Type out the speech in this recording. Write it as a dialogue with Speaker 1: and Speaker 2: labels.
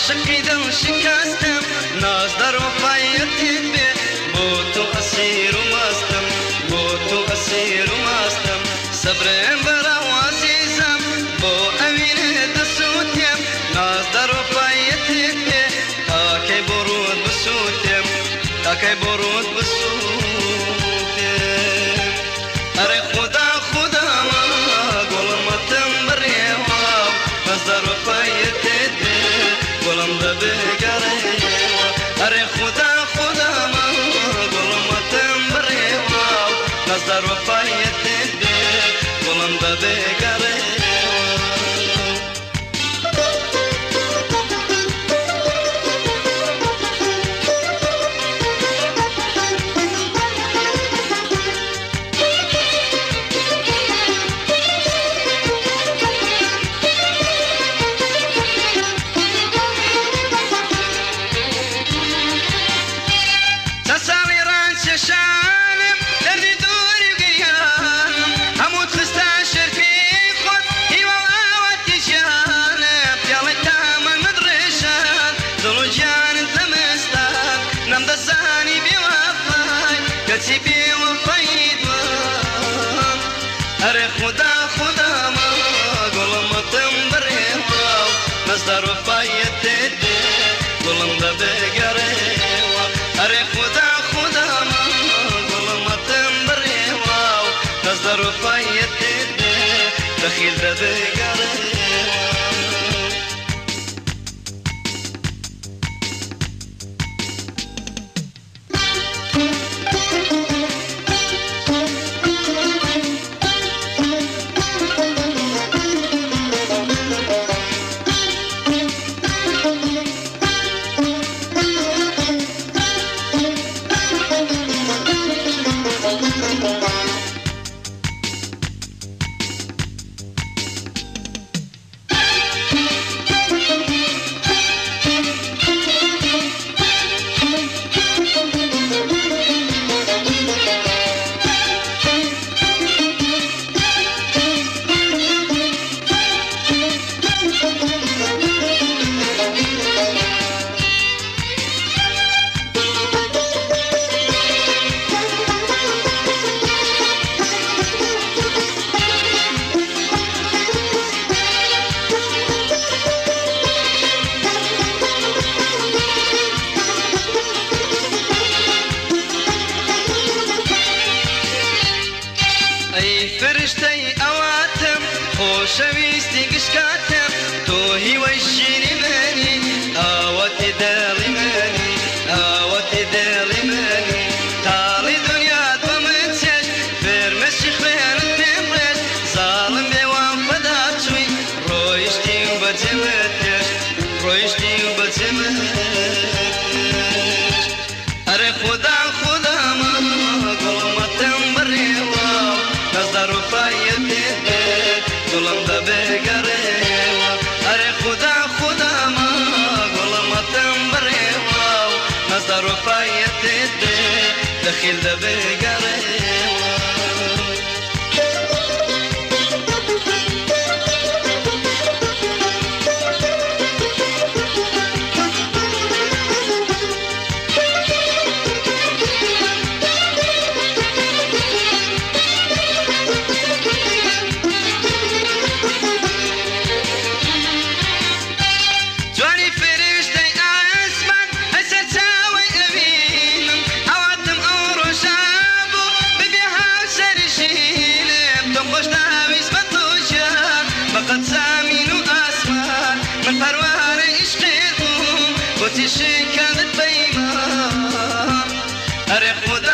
Speaker 1: عاشقی دڵ شکستم، نازدار وەفایەتت بێ، بۆ تۆ ئەسیر و مەستم، بۆ تۆ ئەسیر و مەستم. سەبرم بەرە عەزیزم، بۆ ئەوینت دەسووتێم، نازدار وەفایەتت بێ، تاکەی بۆ ڕووت بسووتێم، تاکەی بۆ ڕووت بسووتێم. ئەرێ خودا خودا ما گوڵمەتم بڕێوە، نازدار وەفایەتت بێ، گوڵم دەبگەڕێوە. ئەرێ خودا خودا ما گوڵمەتم بڕێوە، نازدار وەفایەتت بێ، گوڵم دەبگەڕێوە. چەند ساڵی ڕانچێشانم، دەردی دووری و گریانم، هەمووت خستە شەرفی خۆت، هیوا و ئاواتی ژیانم، پیاڵەی تامەنمت ڕێژان، دڵ و گیانت لە مستان، نەمدەزانی بێوەفای، کەچی بێوەفای دوام. ئەرێ خودا خودا ما گوڵمتم بڕێوە، نازدار وەفایەتت بێ، گوڵم دەبگەڕێوە. ئەرێ خودا خودا ما گوڵمتم بڕێوە، نازدار وەفایەتت بێ، دەخیل دەبگەڕێوە. ئەی فرشتەی ئەواتم، خۆشەویستی گشتکاتم، تۆ هیوای ژینی منی، ئاوەتی دڵی منی، ئاوەتی دڵی منی. تاڵی دنیات بە من چێشت، فرمێسکی خوێنت پێم ڕێشت، زاڵم بێوام فەدا چووی، ڕۆیشتی و بەجێمت هێشت، ڕۆیشتی و بەجێمت هێشت. ئەرێ خودا خودا ما گوڵمەتم بڕێوە، نازدار وەفایەتت بێ، گوڵم دەبگەڕێوە. ئەرێ خودا خودا ما گوڵمەتم بڕێوە، نازدار وەفایەتت بێ، دەخیل دەبگەڕێوە. جوانی فرشتەی ئاسمان، ئەی سەرچاوەی ئەوینم، ئاواتم ئەو ڕۆژە بوو ببێ هاوسەری ژینم. تۆم خۆش داویست بە تۆ ژیان، بەقەد زەمین و ئاسمان، من پەروانەی عیشقت بووم، بۆچی شکاندت پەیمان؟ ئەرێ خودا.